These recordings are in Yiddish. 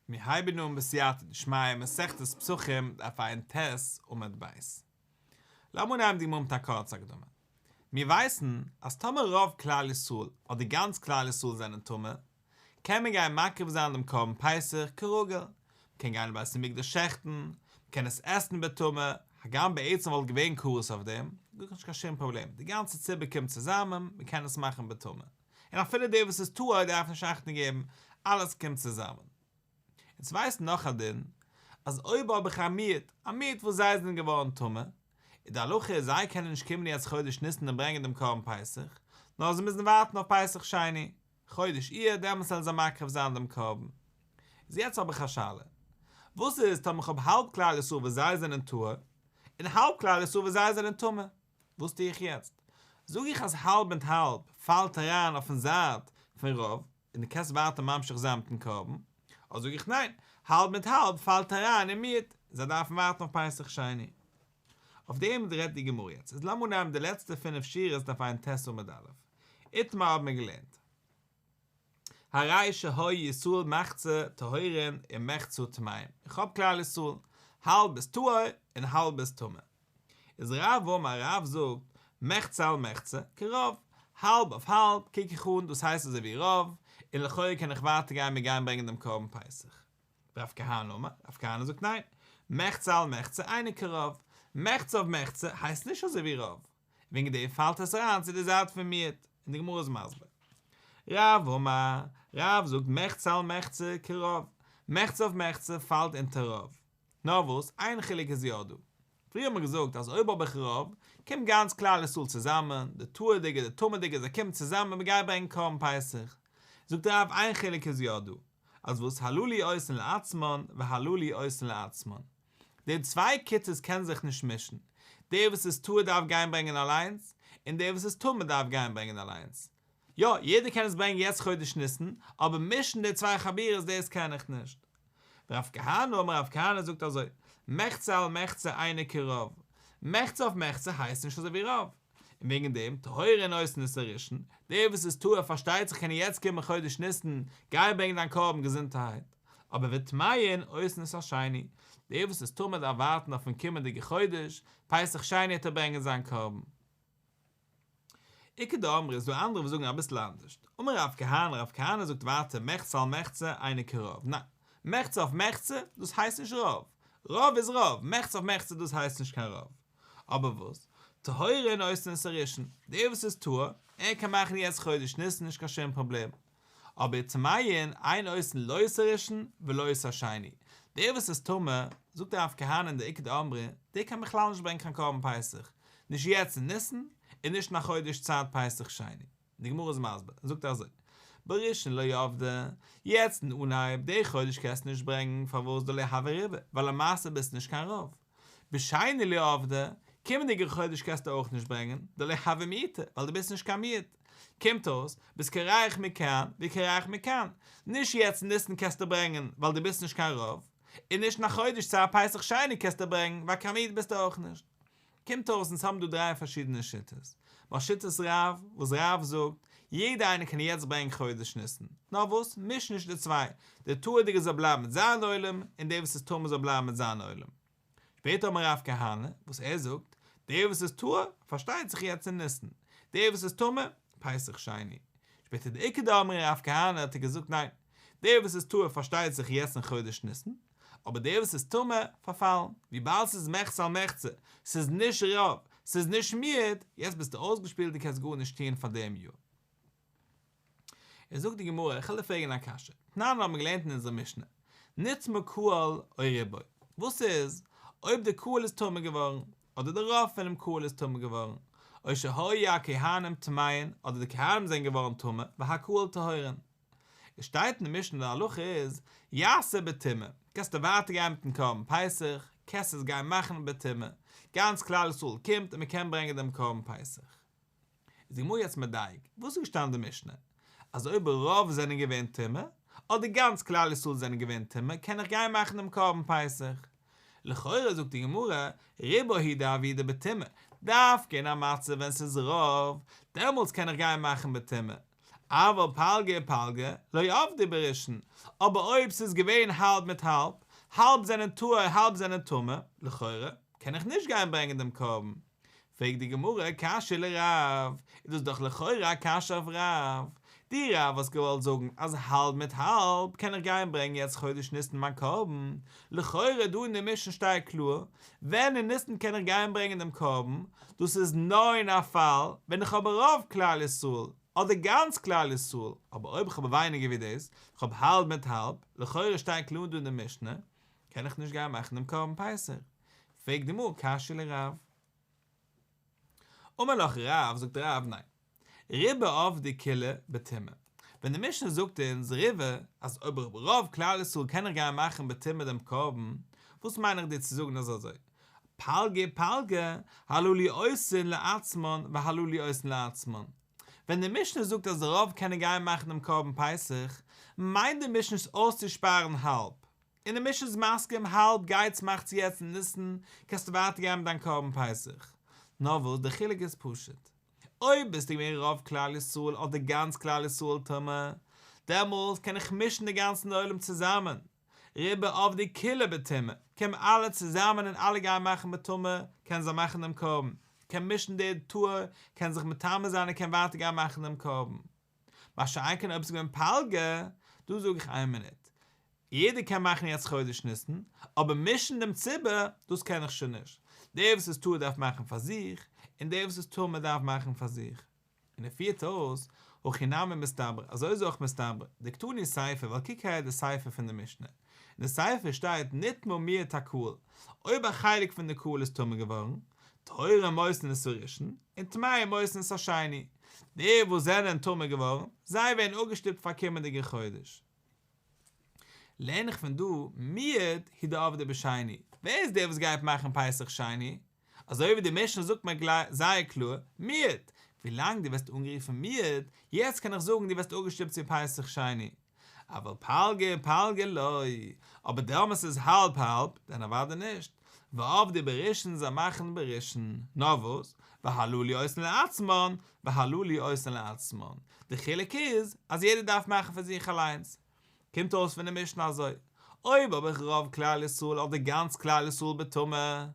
מיר הייבן אן בסייעתא דשמיא מסכת פסחים דף ע"ט עמוד ב'. לאמיר אנהייבן די גמרא מיט א קורצע הקדמה. מיר ווייסן אז טאמער רוב כלל ישראל אדער גאנץ כלל ישראל זענען טמא, קען מען גיין מקריב זיין דעם קרבן פסח כרגיל, מען קען גיין אין בית המקדש שעכטן, מען קען עס עסן בטומאה, הגם בעצם וואלט געווען כרת אויף דעם, גארנישט קיין שום פראבלעם, די גאנצע ציבור קומט צוזאמען, מען קען עס מאכן בטומאה. און אפילו דער וואס איז טהור דארף נישט אכטונג געבן, אלעס קומט צוזאמען. אונז ווייסן נאך א דין, אז אויב האב איך א מיעוט, א מיעוט וואס זיי זענען געווארן טמא, איז די הלכה איז זיי קענען נישט קומען יעצט חודש ניסן און ברענגען דעם קרבן פסח, נאר זיי מוזן ווארטן אויף פסח שני, חודש אייר, דעמאלטס וועלן זיי מקריב זיין דעם קרבן. איז יעצט האב איך א שאלה, וואס איז טאמער איך האב האלב כלל ישראל וואס זיי זענען טהור, און האלב כלל ישראל וואס זיי זענען טמא? וואס טו איך יעצט? זאג איך אז האלב מיט האלב פאלט אריין אויפן זייט פון רוב און דו קענסט ווייטער ממשיך זיין מיטן קרבן, אדער זאג איך ניין, האלב מיט האלב פאלט אריין אין מיעוט און זיי דארפן ווארטן אויף פסח שני. אויף דעם רעדט די גמרא יעצט. איז לאמיר נעמען די לעצטע פינף שורות דף ע"ט עמוד א'. איתמר האבן מיר געלערנט. הרי שהיו ישראל מחצה טהורין ומחצה טמאין, איך האב כלל ישראל, האלב איז טהור און האלב איז טמא. איז רב אמר רב זאגט, מחצה על מחצה, כרוב, האלב אויף האלב, קוק איך אן דאס הייסט אזוי ווי רוב, און לכאורה קען איך ווייטער גיין מיר גייען ברענגען דעם קרבן פסח. רב כהנא אמר, רב כהנא זאגט ניין, מחצה על מחצה אינו כרוב, מחצה אויף מחצה הייסט נישט אזוי ווי רוב, וועגן דעם פאלט עס אריין צו די זייט פון מיעוט, און די גמרא איז מסביר. רב אמר, רב זאגט מחצה על מחצה כרוב, מחצה אויף מחצה פאלט אונטער רוב. נאר וואס, איין חילוק איז יא דא. פריער האט מען געזאגט אז אויב האב איך רוב, קומט גאנץ כלל ישראל צוזאמען, די טהור'דיגע די טמא'דיגע זיי קומען צוזאמען מען גייט ברענגען קרבן פסח. זאגט רב איין חילוק איז יא דא, אז וואס הללו עושין לעצמן והללו עושין לעצמן. די צוויי כיתות קענען זיך נישט מישן, דער וואס איז טהור דארף גיין ברענגען אליינס, און דער וואס איז טמא דארף גיין ברענגען אליינס. יא, יעדער קען עס ברענגען יעצט חודש ניסן, אבער מישן די צוויי חבורות דאס קען איך נישט. ורב כהנא אמר רב כהנא זאגט אזוי, מחצה על מחצה אינו כרוב, מחצה אויף מחצה הייסט נישט אזוי ווי רוב, און וועגן דעם, טהורין עושין את הראשון, דער וואס איז טהור פארשטייט זיך קען יעצט קומען חודש ניסן, גיי ברענג דיין קרבן געזונטערהייט. אבער וטמאין עושין את השני, דער וואס איז טמא דארף ווארטן אויפן קומענדיגע חודש, פסח שני העט ער ברענגען זיין קרבן. איכא דאמרי איז דא אנדערע וואס זאגן אביסל אנדערשט, אמר רב כהנא, רב כהנא זאגט ווייטער מחצה על מחצה אינו כרוב, ניין, מחצה אויף מחצה דאס הייסט נישט רוב, רוב איז רוב, מחצה אויף מחצה דאס הייסט נישט קיין רוב. אבער וואס? טהורין עושין את הראשון, דער וואס איז טהור, ער קען מאכן יעצט חודש ניסן נישט קיין שום פראבלעם. אבער טמאין אין עושין לא את הראשון ולא את השני, דער וואס איז טמא, זאגט רב כהנא און די איכא דאמרי, דער קען בכלל נישט ברענגען קיין קרבן פסח, נישט יעצט אין ניסן, און נישט אין א חודש צייט פסח שני. די גמרא איז מסביר, און זאגט אזוי, בראשון לא עבדי, יעצט אין אנהייב די חודש קענסטו נישט ברענגן, פארוואס דלא הוו רובא, ווייל למעשה ביסטו נישט קיין רוב. בשני לא עבדי, קומענדיגע חודש קענסטו אויך נישט ברענגען, דלא הוו מיעוטא, ווייל דו ביסט נישט קיין מיעוט. קומט אויס, ביסט קרח מכאן וקרח מכאן. נישט יעצט ניסן קענסטו ברענגען, ווייל דו ביסט נישט קיין רוב, און נישט אין א חודש צייט פסח שני קענסטו ברענגען, ווייל קיין מיעוט ביסטו אויך נישט. קומט אויס אונז האבן דא דריי פארשידענע שיטות. ביי שיטת רב, וואס רב זאגט, יעדער איינער קען יעצט ברענגען חודש ניסן. נאר וואס, מיש נישט די צוויי, דער טהור'דיגער זאל בלייבן מיט זיין עולם, און דער וואס איז טמא זאל בלייבן מיט זיין עולם. שפעטער האבן מיר רב כהנא, וואס ער זאגט, דער וואס איז טהור, פארשטייט זיך יעצט אין ניסן, דער וואס איז טמא, פסח שני. שפעטער די איכא דאמרי רב כהנא האט ער געזאגט ניין, דער וואס איז טהור פארשטייט זיך יעצט אין חודש ניסן, אבער דער וואס איז טמא, פארפאלן, וויבאלד ס'איז מחצה על מחצה, ס'איז נישט רוב, ס'איז נישט מיעוט, יעצט ביסטו אויסגעשפילט דו קענסט גארנישט טוען פאר דעם יאר. איז זאגט די גמרא, איך וועל דיר פרעגן א קשיא, תנן האבן מיר געלערנט אין אונזער משנה, נטמא קהל או רובו, וואס איז אויב די קהל איז טמא געווארן, אדער די רוב פונעם קהל איז טמא געווארן, או שהיו הכהנים טמאין, אדער די כהנים זענען געווארן טמא, והקהל טהורין. עס שטייט אין די משנה די הלכה איז, יעשה בטומאה, קענסטו ווייטער גיין מיטן קרבן פסח, קענסט עס גיין מאכן בטומאה, גאנץ כלל ישראל קומט און מען קען ברענגען דעם קרבן פסח. איז די גמרא יעצט מדייק, וואס איז געשטאנען אין די משנה? אז אויב רוב זענען געווען טמא, אדער גאנץ כלל ישראל זענען געווען טמא, קען איך גיין מאכן דעם קרבן פסח. לכאורה זאגט די גמרא, רובא הוא דעבידי בטומאה, דווקא אין א מצב ווען ס'איז רוב, דעמאלטס קען איך גיין מאכן בטומאה. אבל פלגא ופלגא לא עבדי בראשון, אבער אויב ס'איז געווען האלב מיט האלב, האלב זענען טהור האלב זענען טמא, לכאורה קען איך נישט גיין ברענגען דעם קרבן. פרעגט די גמרא קשיא לרב, איז דאס דאך לכאורה א קשיא אויף רב, דו רב האסט געוואלט זאגן אז האלב מיט האלב קען איך גיין ברענגען יעצט חודש ניסן מיין קרבן, לכאורה דא אין די משנה שטייט קלאר ווען אין ניסן קען איך גיין ברענגען דעם קרבן, דאס איז נאר אין א פאל ווען איך האב רוב כלל ישראל, אדער גאנץ כלל ישראל, אבער אויב איך האב ווייניגער ווי דאס, איך האב האלב מיט האלב, לכאורה שטייט קלאר דא אין די משנה, קען איך נישט גיין מאכן דעם קרבן פסח. פרעגט די גמרא קשיא לרב. אמר לך רב, זאגט רב, ניין. רובא עבדי כולהו בטומאה. ווען די משנה זאגט אונז רובא אז אויב רוב כלל ישראל קען איך גיין מאכן בטומאה דעם קרבן, וואס מיין איך דיר צו זאגן אז אזוי פלגא ופלגא הללו עושין לעצמן והללו עושין לעצמן. ווען די משנה זאגט אז רוב קענען גיין מאכן דעם קרבן פסח, מיינט די משנה נישט אויסצושפארן האלב, און די משנה איז מסכים האלב גייטס מאכטס יעצט אין ניסן קענסטו ווייטער גיין מיט דיין קרבן פסח. נאר וואס די חילוק איז פשוט. אויב ביסטו געווען רוב כלל ישראל אדער גאנץ כלל ישראל טמא, דעמאלס קען איך מישן די גאנצן עולם צוזאמען, רובא עבדי כולהו בטומאה, קומען אלע צוזאמען און אלע גייען מאכן בטומאה, קענען זיי מאכן דעם קרבן, קען מישן דער טהור קען זיך מטמא זיין און קען ווייטער גיין מאכן דעם קרבן. מה שאין כן אויב ס'איז געווען פלגא, דא זאג איך איין מינוט, יעדער קען מאכן יעצט חודש ניסן, אבער מישן דעם ציבור, דאס קען איך שוין נישט. דער וואס איז טהור דארף מאכן פאר זיך, און דער וואס איז טמא דארף מאכן פאר זיך. און ער פירט אויס, הכי נמי מסתברא, אזוי איז אויך מסתברא, דקתני סיפא, ווייל קוק אהער די סיפא פון די משנה. אין די סיפא שטייט נטמא מיעוט הקהל, אויב א חלק פון די קהל איז טמא געווארן, טהורים עושין את הראשון, און טמאים עושין את השני. די וואס זענען טמא געווארן, זיי ווערן אפגעשטופט פאר קומענדיגע חודש. לערן איך פון דא, מיעוט הוא דעבדי בשני, ווער איז דער וואס גייט מאכן פסח שני? אזוי ווי די משנה זאגט מיר זייער קלאר, מיעוט, ווילאנג דו ווערסט אנגערופן מיעוט, יעצט קען איך זאגן דו ווערסט אפגעשטופט צו פסח שני. אבל פלגא ופלגא לא, אבער טאמער ס'איז האלב האלב, דען אוודאי נישט, ועבדי בראשון זיי מאכן בראשון, נאר וואס, והללו עושין לעצמן, והללו עושין לעצמן, די חילוק איז אז יעדער דארף מאכן פאר זיך אליינס. קומט אויס פון די משנה אזוי, אויב האב איך רוב כלל ישראל אדער גאנץ כלל ישראל בטומאה,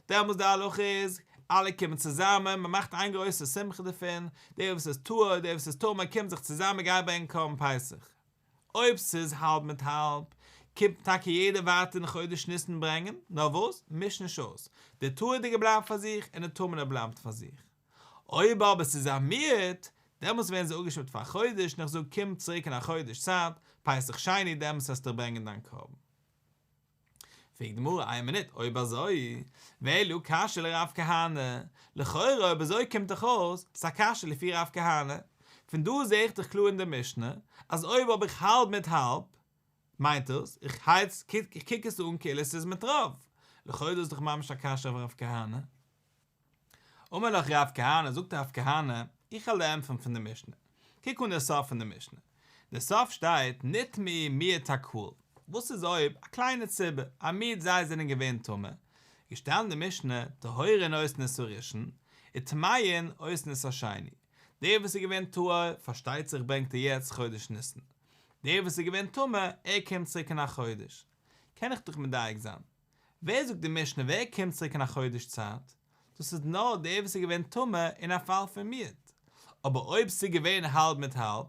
דעמאלס די הלכה איז, אלע קומען צוזאמען, מען מאכט איין גרויסע שמחה דערפון, דער וואס איז טהור, דער וואס איז טמא קומט זיך צוזאמען גיין ברענגען קרבן פסח. אויב ס'איז האלב מיט האלב, קומט טאקע יעדער ווייטער אין חודש ניסן ברענגען, נאר וואס, מיש נישט אויס, דער טהור'דיגער בלייבט פאר זיך און דער טמא'נער בלייבט פאר זיך. אויב אבער ס'איז א מיעוט, דעמאלס ווערן זיי אפגעשטופט פאר א חודש און איך זאג קום צוריק אין א חודש צייט, פסח שני, דעמאלס וועסטו ברענגען דיין קרבן. פרעגט די גמרא איין מינוט, אויב אזוי, ואלא קשיא לרב כהנא, לכאורה אויב אזוי קומט דאך אויס, ס'איז א קשיא לפי רב כהנא, פון דא זעה איך דאך קלאר אין די משנה, אז אויב האב איך האלב מיט האלב, מיינט דאס, איך הייץ, איך קוק עס אן כאילו עס איז מיט רוב, לכאורה דאס איז דאך ממש א קשיא אויף רב כהנא. אמר לך רב כהנא, זאגט רב כהנא, איך וועל דיר ענטפערן פון די משנה. קוק אן די סוף פון די משנה. די סוף שטייט נטמאו מיעוט הקהל. וואס איז אויב א קליינע ציבור, א מיעוט זיי זענען געווען טמא? געשטאנען די משנה, טהורין עושין את הראשון, וטמאין עושין את השני. דער וואס איז געווען טהור, פארשטייט זיך ברענגט ער יעצט חודש ניסן. דער וואס איז געווען טמא, ער קומט צוריק אין א חודש. קען איך דאך מדייק זיין. ווער זאגט די משנה ווער קומט צוריק אין א חודש צייט? דאס איז נאר דער וואס איז געווען טמא אין א פאל פון מיעוט, אבער אויב ס'איז געווען האלב מיט האלב,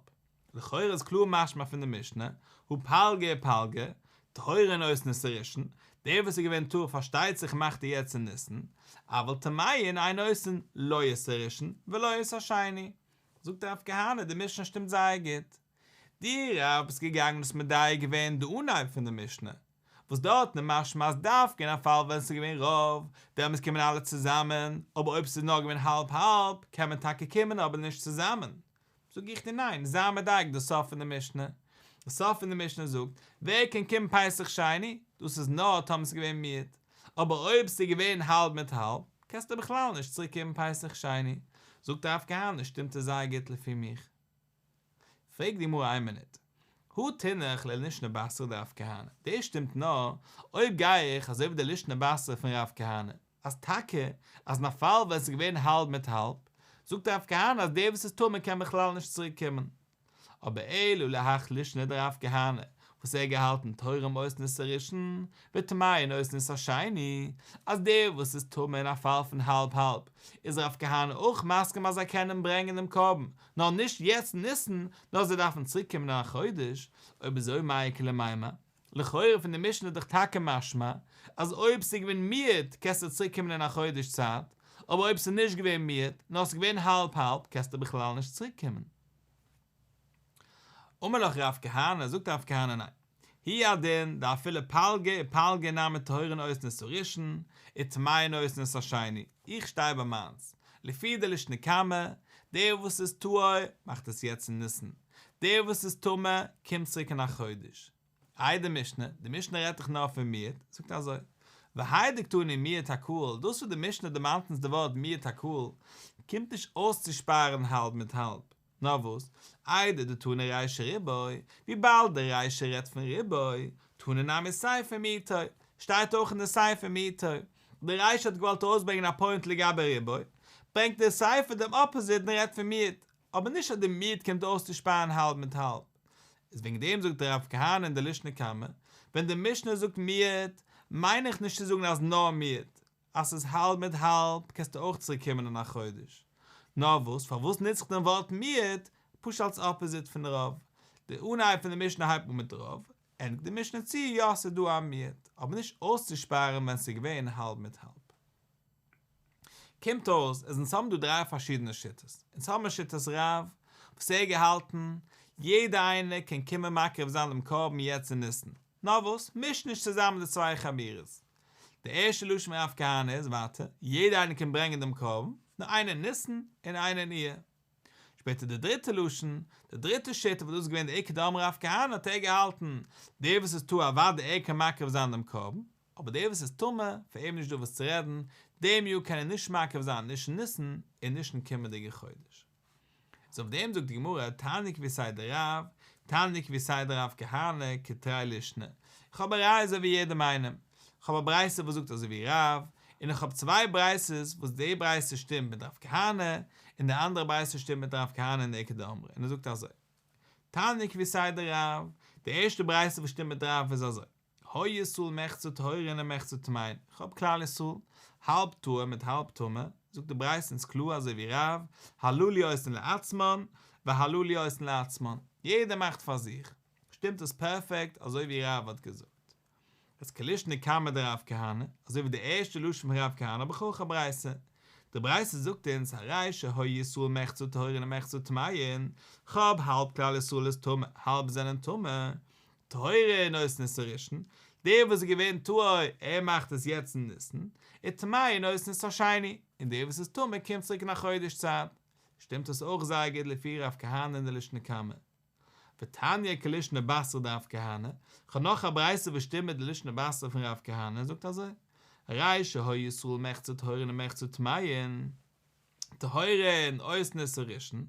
לכאורה איז קלאר משמע פון די משנה, הא פלגא ופלגא, טהורין עושין את הראשון, דער וואס איז געווען טהור פארשטייט זיך מאכט ער יעצט אין ניסן, אבל טמאין אין עושין לא את הראשון ולא את השני. זאגט רב כהנא די משנה שטימט זייער גוט. דו רב ביסט געגאנגען האסט מדייק געווען די אנהייב פון די משנה, וואס דארטן איז משמע אז דווקא אין א פאל ווען ס'איז געווען רוב, דעמאלטס קומען אלע צוזאמען, אבער אויב ס'איז נאר געווען האלב האלב, קען מען טאקע קומען אבער נישט צוזאמען. זאג איך דיר ניין, זיי מדייק די סוף פון די משנה. די סוף פון די משנה זאגט, ווער קען קומען פסח שני? דאס איז נאר טאמער ס'איז געווען מיעוט. אבער אויב ס'איז געווען האלב מיט האלב, קענסטו בכלל נישט צוריק קומען פסח שני. זאגט רב כהנא, שטימט עס זייער גוט לפי מיך. פרעגט די גמרא איין מינוט, הא תינח ללישנא בתרא דרב כהנא, דאס שטימט נאר אויב גיי איך אזוי ווי די לישנא בתרא פון רב כהנא, אז טאקע אז אין א פאל ווען עס איז געווען האלב מיט האלב, זאגט רב כהנא אז דער וואס איז טמא קען בכלל נישט צוריק קומען. אבער אלא להך לישנא דרב כהנא, וואס ער האט געהאלטן טהורים עושין את הראשון, וטמאין עושין את השני, אז דער וואס איז טמא אין א פאל פון האלב האלב, איז רב כהנא אויך מסכים אז זיי קענען ברענגען דעם קרבן, נאר נישט יעצט ניסן, נאר זיי דארפן צוריק קומען אין א חודש, אויב אזוי מאי איכא למימר? לכאורה פון די משנה איז דאך טאקע משמע אז אויב ס'איז געווען מיעוט קענסטו צוריק קומען אין א חודש צייט, אבער אויב ס'איז נישט געווען מיעוט נאר ס'איז געווען האלב האלב קענסטו בכלל נישט צוריק קומען. אמר לך רב כהנא, זאגט רב כהנא ניין, הוא הדין דאפילו פלגא ופלגא נמי טהורין עושין את הראשון וטמאין עושין את השני, איך שטיי ביי מיינס, לפי די לישנא קמא, דער וואס איז טהור מאכט עס יעצט אין ניסן, דער וואס איז טמא קומט צוריק אין א חודש. איי די משנה, די משנה רעדט דאך נאר פון מיעוט, זאגט אזוי, והאי דקתני מיעוט הקהל, דאס וואס די משנה דערמאנט אונז די ווארט מיעוט הקהל, קומט נישט אויסצושפארן האלב מיט האלב, נאר וואס, איידי דתנא רישא ריבו, וויבאלד די רישא רעדט פון ריבו, תנא נמי סיפא מיעוטו, שטייט אויך אין די סיפא מיעוטו, די רישא האט געוואלט ארויסברענגען א פוינט לגבי ריבו, ברענגט די סיפא דעם אפאזיט און רעדט פון מיעוט, אבער נישט אז די מיעוט קומט אויסצושפארן האלב מיט האלב. איז וועגן דעם זאגט רב כהנא אין די לישנא קמא, ווען די משנה זאגט מיעוט, מיין איך נישט צו זאגן אז נאר מיעוט, אז ס'איז האלב מיט האלב קענסטו אויך צוריק קומען אין א חודש. נאר וואס, פארוואס נוץ איך דעם ווארט מיעוט, פשוט אלס אפאזיט פון רוב. די אנהייב פון די משנה הייבט אן מיט רוב, ענדיגט די משנה צו יא ס'איז דא א מיעוט, אבער נישט אויסצושפארן ווען ס'איז געווען האלב מיט האלב. קומט אויס אז אונז האבן דא דריי פארשידענע שיטות, אונז האבן שיטת רב וואס ער האט געהאלטן יעדע איינער קען קומען מקריב זיין דעם קרבן יעצט אין ניסן, נאר וואס מיש נישט צוזאמען די צוויי חבורות. די ערשטע לשון פון רב כהנא איז ווייטער, יעדע איינער קען ברענגען דעם קרבן, נאר איינער אין ניסן און איינער אין אייר. שפעטער די דריטע לשון, די דריטע שיטה וואס דאס איז געווען די איכא דאמרי רב כהנא האט ער געהאלטן, דער וואס איז טהור אוודאי ער קען מקריב זיין דעם קרבן, אבער דער וואס איז טמא, פאר אים נישט דא וואס צו רעדן, דעם יאר קען ער נישט מקריב זיין נישט אין ניסן און נישט אין קומענדיגע חודש. איז אויף דעם זאגט די גמרא, תניא כוותיה דרב, תניא כוותיה דרב כהנא, כתרי לישנא, איך האב א ראיה אזוי ווי יעדעם איינעם, איך האב א ברייתא וואס זאגט אזוי ווי רב, און איך האב צוויי ברייתות וואס די ברייתא שטימט מיט רב כהנא, און די אנדערע ברייתא שטימט מיט רב כהנא אין די איכא דאמרי, און ער זאגט אזוי, תניא כוותיה דרב, די ערשטע ברייתא וואס שטימט מיט רב איז אזוי. היו ישראל מחצה טהורין ומחצה טמאין, איך האב כלל ישראל, האלב טהור מיט האלב טמא, זאגט די ברייתא אונז קלאר אזוי ווי רב, הללו עושין לעצמן, והללו עושין לעצמן, יעדער מאכט פאר זיך, שטימט עס פערפעקט אזוי ווי רב האט געזאגט. איז כלישנא קמא דרב כהנא, אזוי ווי די ערשטע לשון פון רב כהנא האב איך אויך א ברייתא, די ברייתא זאגט אונז הרי שהיו ישראל מחצה טהורין ומחצה טמאין, כ'האב האלב כלל ישראל איז טמא, האלב זענען טמא, טהורין עושין את הראשון, דער וואס איז געווען טהור, ער מאכט עס יעצט אין ניסן, וטמאין עושין את השני, און דער וואס איז טמא קומט צוריק אין א חודש צייט. שטימט עס אויך זייער גוט לפי רב כהנא אין די לישנא קמא. ותניא כלישנא בתרא דרב כהנא, כ'האב נאך א ברייתא וואס שטימט מיט די לישנא בתרא פון רב כהנא, זאגט אזוי, הרי שהיו ישראל מחצה טהורין ומחצה טמאין, טהורין עושין את הראשון,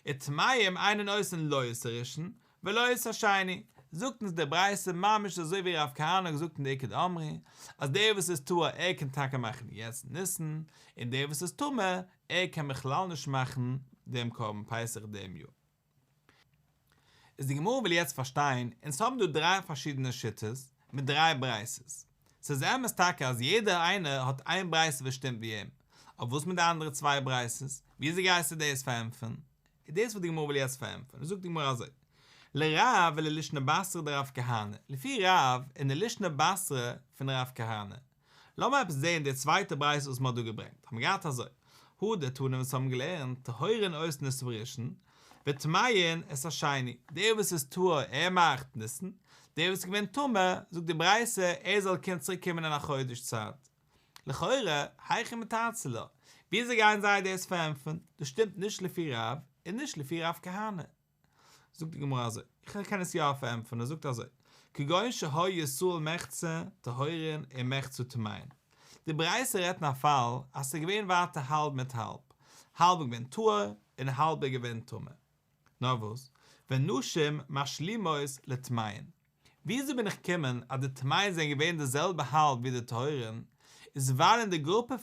וטמאים אינן עושין לא את הראשון ולא את השני, זאגט אונז די ברייתא ממש אזוי ווי רב כהנא האט געזאגט אין די איכא דאמרי, אז דער וואס איז טהור ער קען טאקע מאכן יעצט ניסן, און דער וואס איז טמא ער קען בכלל נישט מאכן דעם קרבן פסח דעם יאר. איז די גמרא וויל יעצט פארשטיין, אונז האבן דא דריי פארשידענע שיטות, מיט דריי ברייתות. ס'איז אמת טאקע אז יעדער איינער האט איין ברייתא וואס שטימט ווי אים, אבער וואס מיט די אנדערע צוויי ברייתות? וויאזוי גייסטו דאס פארענטפערן? איז דאס וואס די גמרא וויל יעצט פארענטפערן, זאגט די גמרא אזוי, לרב וללישנא בתרא דרב כהנא, לפי רב און די לישנא בתרא פון רב כהנא, לאמיר עפעס זעהן די צווייטע ברייתא וואס מ'האט דא געברענגט, האבן מיר געהאט אזוי, הא דתנא וואס האבן געלערנט, טהורין עושין את הראשון, וטמאין את השני, דער וואס איז טהור ער מאכט ניסן, דער וואס איז געווען טמא, זאגט די ברייתא ער זאל קען צוריק קומען אין א חודש צייט. לכאורה, היכי מתרצי לה, וויאזוי גייען זיי דאס פארענטפערן, דאס שטימט נישט לפי רב, און נישט לפי רב כהנא. זאגט די גמרא אזוי, איך קען עס יא פארענטפערן, ער זאגט אזוי, כגון שהיו ישראל מחצה טהורין ומחצה טמאין, די ברייתא רעדט אין א פאל אז ס'איז געווען ווייטער האלב מיט האלב, האלב איז געווען טהור און האלב איז געווען טמא, נאר וואס, ונשים משלימות לטמאין, וויאזוי בין איך געקומען אז די טמאים זענען געווען די זעלבע האלב ווי די טהורים, איז ווייל אין די גרופע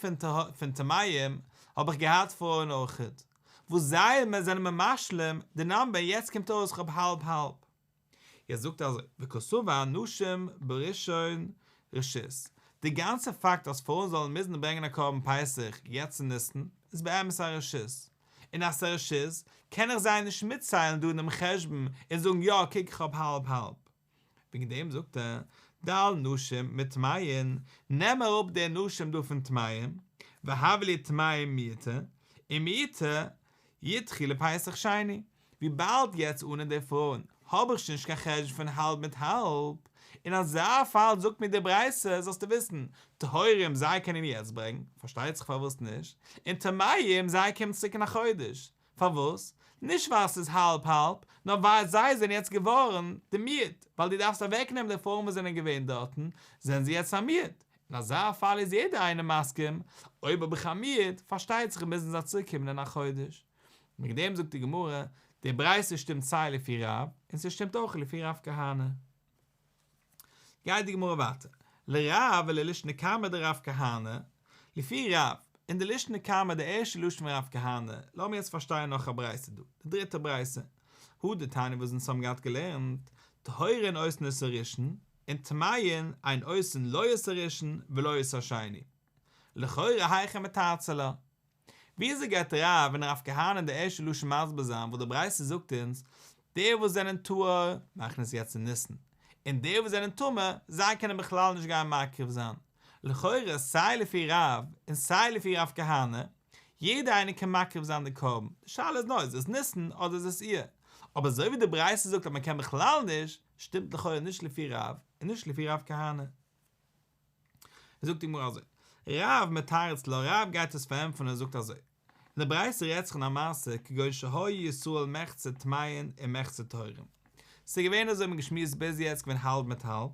פון טמאים האב איך געהאט פרויען אויכעט. וואס זיי זענען מיר משלים די number, יעצט קומט אויס כ'האב האלב האלב. יעצט זאגט ער אזוי, וקסבר נשים בראשון רשות, די גאנצע פאקט אז פרויען זאלן מוזן ברענגען א קרבן פסח יעצט אין ניסן, איז באמת א רשות, און אז ס'איז א רשות, קען איך זיי נישט מיטציילן דא אינעם חשבון און זאגן יא קוק איך האב האלב האלב. וועגן דעם זאגט ער, דל נשים מטמאין, נעם אראפ די נשים דא פון טמאים, והוו להו טמאים מיעוטא, און מיעוטא ידחו לפסח שני, וויבאלד יעצט אנע די פרויען האב איך שוין נישט קיין חשבון פון האלב מיט האלב, אין אזא פאל זאגט מיר די ברייתא זאלסטו וויסן, טהורים זיי קענען יעצט ברענגן, פארשטייט זיך פארוואס נישט, און טמאים זיי קומען צוריק אין א חודש, פארוואס? נישט ווייל ס'איז האלב האלב, נאר ווייל זיי זענען יעצט געווארן די מיעוט, ווייל דו דארפסט אוועקנעמען די פרויען וואס זענען געווען דארטן, זענען זיי יעצט א מיעוט, אין אזא פאל איז יעדער איינער מסכים, אויב האב איך א מיעוט, פארשטייט זיך מוזן זיי צוריק קומען אין א חודש. וועגן דעם זאגט די גמרא, די ברייתא שטימט סיי לפי רב, און ס'שטימט אויך לפי רב כהנא. גייט די גמרא ווייטער, לרב וללישנא קמא דרב כהנא, לפי רב, אין די לישנא קמא די ערשטע לשון פון רב כהנא, לאמיר יעצט פארשטיין נאך א ברייתא דא, די דריטע ברייתא, הא דתניא וואס אונז האבן געהאט געלערנט, טהורין עושין את הראשון, און טמאין אין עושין לא את הראשון ולא את השני. לכאורה היכי מתרצי לה. וויאזוי גייט רב און רב כהנא אין די ערשטע לשון מסביר זיין וואס די ברייתא זאגט אונז, די וואס זענען טהור מאכן עס יעצט אין ניסן, און די וואס זענען טמא זיי קענען בכלל נישט גיין מקריב זיין, לכאורה סיי לפי רב און סיי לפי רב כהנא, יעדער איינער קען מקריב זיין די קרבן, די שאלה איז נאר איז עס ניסן אדער איז עס אייר, אבער אזוי ווי די ברייתא זאגט אז מען קען בכלל נישט, שטימט לכאורה נישט לפי רב און נישט לפי רב כהנא. זאגט די גמרא אזוי, רב מתרץ לה, רב גייט עס פארענטפערן און זאגט אזוי, אין די ברייתא רעדט זיך אין א מעשה כגון שהיו ישראל מחצה טמאין ומחצה טהורים, ס'איז געווען אזוי מ'האט געשמועסט ביז יעצט געווען האלב מיט האלב,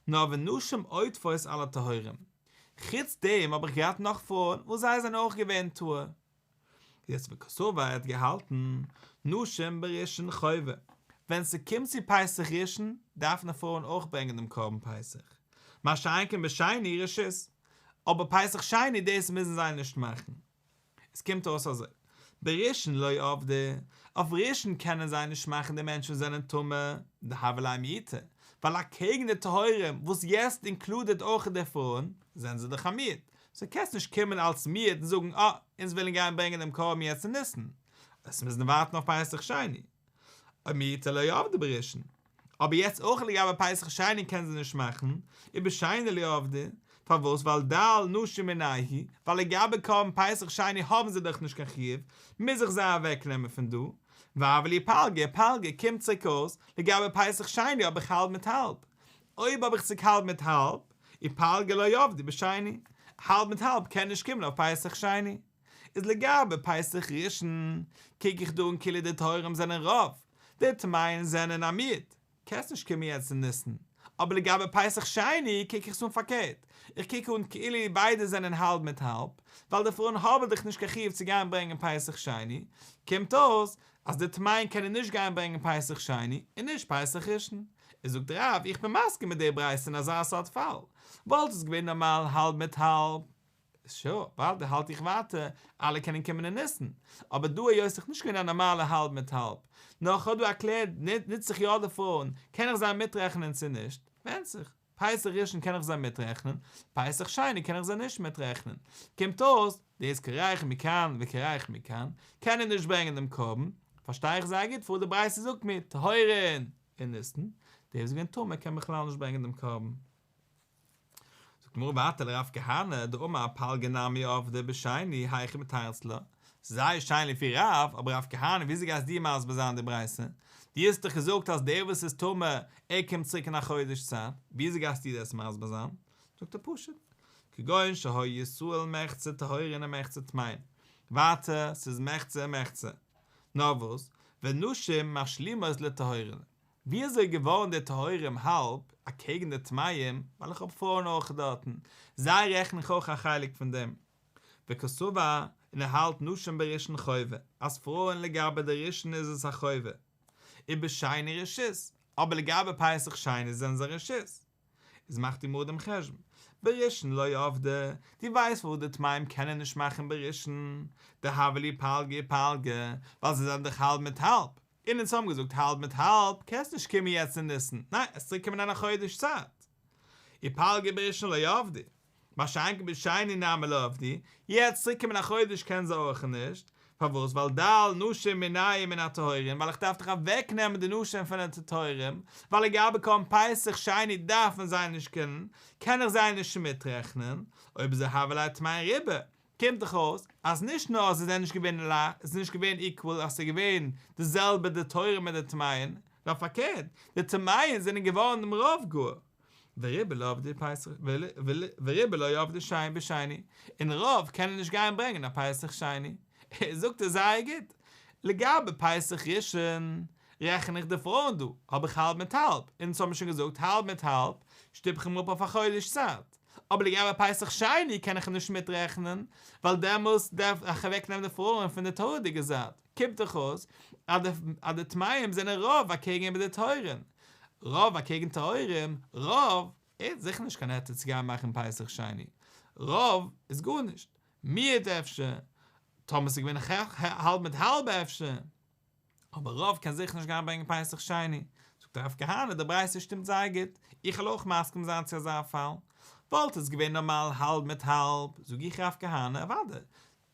נאר ונשים עודפות על הטהורים, חוץ דעם האב איך געהאט נאך פרויען וואס זיי זענען אויך געווען טהור. יעצט וקסבר האט געהאלטן נשים בראשון חובה, ווען ס'קומט צו פסח ראשון דארפן די פרויען אויך ברענגען דעם קרבן פסח, מה שאין כן בשני רשות, אבער פסח שני דאס מוזן זיי נישט מאכן. עס קומט אויס אזוי, בראשון לא עבדי, אויף ראשון קענען זיי נישט מאכן די מענטשן וואס זענען טמא, דהוו להו מיעוטא, ווייל אקעגן די טהורים וואס יעצט included אויך די פרויען, זענען זיי דאך א מיעוט, סאו קענסט נישט קומען אלס מיעוט און זאגן אה, אונז ווילן גיין ברענגען דעם קרבן יעצט אין ניסן, עס מוזן ווארטן אויף פסח שני. ומיעוטא לא עבדי בראשון. אבער יעצט אויך לגבי פסח שני קענען זיי נישט מאכן, ובשני לא עבדי, פארוואס? ווייל דל נשים מינייהו, ווייל לגבי קרבן פסח שני האבן זיי דאך נישט קיין חיוב, מוז איך זיי אוועק נעמען פון דא, והוו להו פלגא ופלגא קומט צוריק אויס, לגבי פסח שני האב איך האלב מיט האלב, אויב האב איך צוריק האלב מיט האלב, ופלגא לא עבדי בשני, האלב מיט האלב קען נישט קומען אויף פסח שני. איז לגבי פסח ראשון, קוק איך דא אן כאילו די טהורים זענען רוב, די טמאים זענען א מיעוט, קענסט נישט קומען יעצט אין ניסן. אבער לגבי פסח שני קוק איך עס אן פארקערט, איך קוק אן כאילו ביידע זענען האלב מיט האלב, ווייל די פרויען האבן דאך נישט קיין חיוב צו גיין ברענגען פסח שני, קומט אויס אז די טמאים קענען נישט גיין ברענגען פסח שני און נישט פסח ראשון. איז זאגט רב, איך בין מסכים מיט די ברייתא אין אזא סארט פאל, וואלט עס געווען נארמאל האלב מיט האלב, sure, ווייל האלט איך ווייטער, אלע קענען קומען אין ניסן, אבער דא היות איך נישט געווען א נארמאלע האלב מיט האלב, נאר כ'האב דא ערקלערט נוץ איך יא די פרויען, קען איך זיי מיטרעכענען צו נישט? ווענדט זיך. פסח ראשון קען איך זיי מיטרעכענען, פסח שני קען איך זיי נישט מיטרעכענען. קומט אויס, דאס קרח מכאן וקרח מכאן, קענען נישט ברענגען דעם קרבן, פארשטיי איך זייער גוט פארוואס די ברייתא זאגט מיר טהורין אין ניסן, דער וואס איז געווען טמא קען בכלל נישט ברענגען דעם קרבן. זאגט די גמרא ווייטער לרב כהנא דאמר פלגא נמי עבדי בשני היכי מתרץ לה, זייער שיין לפי רב, אבער רב כהנא וויאזוי גייסט דו מסביר זיין די ברייתא? דו האסט דאך געזאגט אז דער וואס איז טמא ער קומט צוריק אין א חודש צייט, וויאזוי גייסטו דאס מסביר זיין? זאגט ער פשוט, כגון שהיו ישראל מחצה טהורין ומחצה טמאין, ווייטער ס'איז מחצה ומחצה, נאר וואס, ונשים משלימות לטהורין, ווי אזוי געווארן די טהורים האלב אקעגן די טמאים, ווייל איך האב פרויען אויך דארטן, זיי רעכן איך אויך א חלק פון דעם. וקסבר, און ער האלט נשים בראשון חובה, אז פרויען לגבי די ראשון איז עס א חובה, ובשני רשות, אבער לגבי פסח שני זענען זיי רשות. איז מאכט די גמרא דעם חשבון, בראשון לא עבדי, דו ווייסט פארוואס די טמאים קענען נישט מאכן בראשון, דהוה להו פלגא ופלגא, ווייל זיי זענען דאך האלב מיט האלב, און אונז האבן געזאגט האלב מיט האלב, קענסט נישט קומען יעצט אין ניסן, ניין, עסט צוריק קומען אין א חודש צייט. ופלגא בראשון לא עבדי, מה שאין כן בשני נמי לא עבדי, יעצט צוריק קומען א חודש קענען זיי אויך נישט, פארוואס? ווייל דל נשים מינייהו מן הטהורים, ווייל איך דארף דאך אוועק נעמען די נשים פון די טהורים, ווייל לגבי קרבן פסח שני דארפן זיי נישט קומען, קען איך זיי נישט מיטרעכנען, אויב אזוי הוה להו טמאין רובא, קומט דאך אויס אז נישט נאר אז זיי זענען נישט געווען עס איז נישט געווען equal אז ס'איז געווען די זעלבע די טהורים מיט די טמאין, נאר פארקערט, די טמאין זענען געווארן דעם רוב גאר. ורובא לא עבדי פסח ורובא לא עבדי שני בשני, און רוב קענען נישט גיין ברענגען א פסח שני. זאגט ער זייער גוט, לגבי פסח ראשון רעכן איך די פרויען דא, האב איך האלב מיט האלב, אונז האבן שוין געזאגט האלב מיט האלב, שטופ איך אים אפ אויף א חודש צייט. אבער לגבי פסח שני קען איך נישט מיטרעכענען, ווייל דעמאלס דארף איך אוועקנעמען די פרויען פון די טהור'דיגע זייט, קומט דאך אויס אז די טמאים זענען רוב אקעגן איבער די טהורים, רוב אקעגן טהורים, רוב איז זיכער נישט קיין היתר צו גיין מאכן פסח שני, רוב איז גארנישט, מיעוט אפשר, טאמער ס'איז געווען האלב מיט האלב אפשר. אבער רוב קען זיכער נישט גיין ברענגען פסח שני. זאגט הרב כהנא, די ברייתא שטימט זייער גוט, איך וועל אויך מסכים זיין צו אזא פאל. וואלט עס געווען נארמאל האלב מיט האלב, זאג איך הרב כהנא, אוודאי,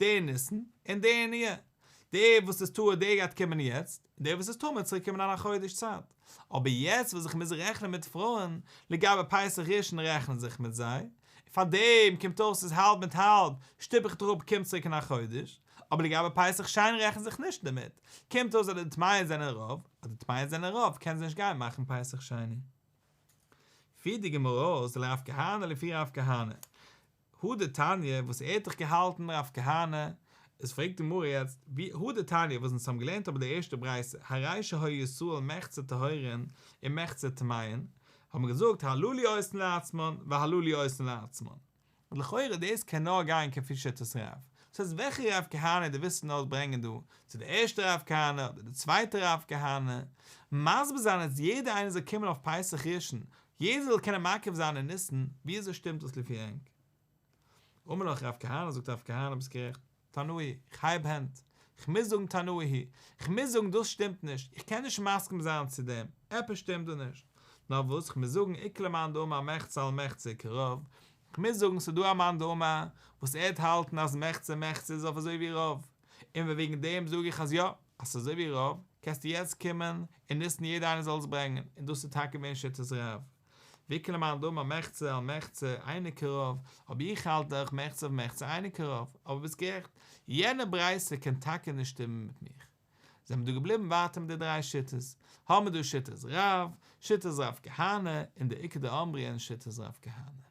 דער ניסן און דער אין אייר. דער וואס איז טהור דער גייט קומען יעצט, און דער וואס איזטמא וועט צוריק קומען אין א חודש צייט. אבער יעצט וואס איך מוז רעכענען מיט פרויען, לגבי פסח ראשון רעכן זיך מיט זיי, פאר דעם קומט אויס ס'איז האלב מיט האלב, שטופ איך דיר אפ קום צוריק אין א חודש, אבער לגבי פסח שני רעכן זיך נישט דערמיט, קומט אויס אז די טמאים זענען רוב, אז די טמאים זענען רוב קענען זיי נישט גיין מאכן פסח שני. פירט די גמרא אויס לרב כהנא לפי רב כהנא, הא דתניא וואס ער האט דאך געהאלטן רב כהנא, איז פרעגט די גמרא יעצט, ווי הא דתניא וואס אונז האבן געלערנט אבער די ערשטע ברייתא, הרי שהיו ישראל מחצה טהורין ומחצה טמאין, האט מען געזאגט הללו עושין לעצמן והללו עושין לעצמן. און לכאורה דאס קען נאר גיין כפי שיטת רב. דאס הייסט וועלכע רב כהנא דו ווילסט נאר ברענגען דא, צו די ערשטע רב כהנא אדער די צווייטע רב כהנא, מסביר זיין אז יעדער איינער זאל קומען אויף פסח ראשון, יעדער זאל קענען מקריב זיין אין ניסן, ווי אזוי שטימט דאס לפי ענק? אמר לך רב כהנא, זאגט רב כהנא ביסט גערעכט, תנאי, איך הייב הענט, איך מוז זאגן תנאי היא, איך מוז זאגן דאס שטימט נישט, איך קען נישט מסכים זיין צו דעם, עפעס שטימט דא נישט. נאר וואס, איך מוז זאגן איכא למאן דאמר מחצה על מחצה כרוב, איך מוז זאגן ס'איז דא א מאן דאמר וואס ער וועט האלטן אז מחצה מחצה איז אויף אזוי ווי רוב, און וועגן דעם זאג איך אז יא, אז ס'איז אזוי ווי רוב, קענסטו יעצט קומען אין ניסן יעדער איינער זאל עס ברענגען, און דאס איז טאקע געווען שיטת רב. ואיכא למאן דאמר מחצה על מחצה אינו כרוב, אבער איך האלט דאך מחצה אויף מחצה אינו כרוב, אבער ביסט גערעכט, יענע ברייתא קען טאקע נישט שטימען מיט מיך. זענען מיר דא געבליבן ווייטער מיט די דריי שיטות, האבן מיר דא שיטת רב, שיטת רב כהנא, און די איכא דאמרי אין שיטת רב כהנא.